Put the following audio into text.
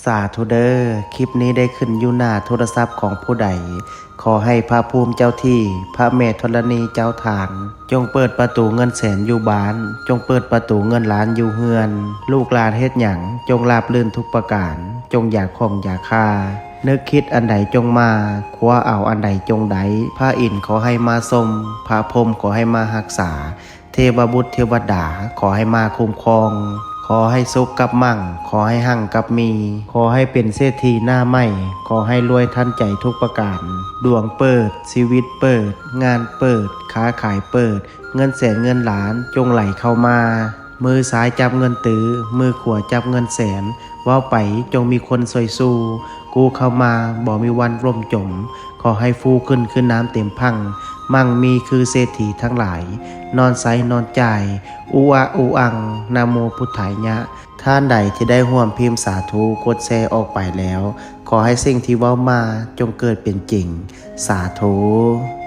ສາທຸເດີ ຄລິບນີ້ໄດ້ຂຶ້ນຢູ່ໜ້າໂທລະສັບຂອງຜູ້ໃດ ຂໍໃຫ້ພະພູມເຈົ້າທີ່ ພະແມ່ທໍລະນີເຈົ້າທ່ານ ຈົ່ງເປີດປະຕູເງິນແສນຢູ່ບ້ານ ຈົ່ງເປີດປະຕູເງິນລ້ານຢູ່ເຮືອນ ລູກຫຼານເຮັດຫຍັງ ຈົ່ງລາບລື່ນທຸກປະການ ຈົ່ງຢ່າຂ້ອງຢ່າຄາ ນຶກຄິດອັນໃດຈົ່ງມາ ຄວ້າເອົາອັນໃດຈົ່ງໄດ້ ພະອິນຂໍໃຫ້ມາຊົມ ພະພົມຂໍໃຫ້ມາຮັກສາ ເທວະບຸດເທວະດາ ຂໍໃຫ້ມາຄຸ້ມຄອງ ຂໍໃຫ້ສຸກກັບມັ່ງ ຂໍໃຫ້ຮັ່ງກັບມີ ຂໍໃຫ້ເປັນເສດຖີໜ້າໃໝ່ ຂໍໃຫ້ລວຍທັນໃຈທຸກປະການ ດວງເປີດ ຊີວິດເປີດ ງານເປີດ ຄ້າຂາຍເປີດ ເງິນແສນເງິນລ້ານຈົ່ງໄຫຼເຂົ້າມາ ມືຊ້າຍຈັບເງິນຕື້ ມືຂວາຈັບເງິນແສນ ເວົ້າໄປຈົ່ງມີຄົນຊ່ວຍສູ້ ກູ້ເຂົ້າມາບໍ່ມີວັນລົ້ມຈົມ ຂໍໃຫ້ຟູຂຶ້ນຄືນ້ຳເຕັມພັ່ງ ມັ່ງມີຄືເສດຖີທັງຫຼາຍ ນອນໃຊ້ນອນຈ່າຍ ອຸອະອຸອັງ ນະໂມພຸດທາຍະ ທ່ານໃດທີ່ໄດ້ຮ່ວມພິມສາທຸ ກົດແຊອອກໄປແລ້ວ ຂໍໃຫ້ສິ່ງທີ່ເວົ້າມາຈົ່ງເກີດເປັນຈິງ ສາທຸ.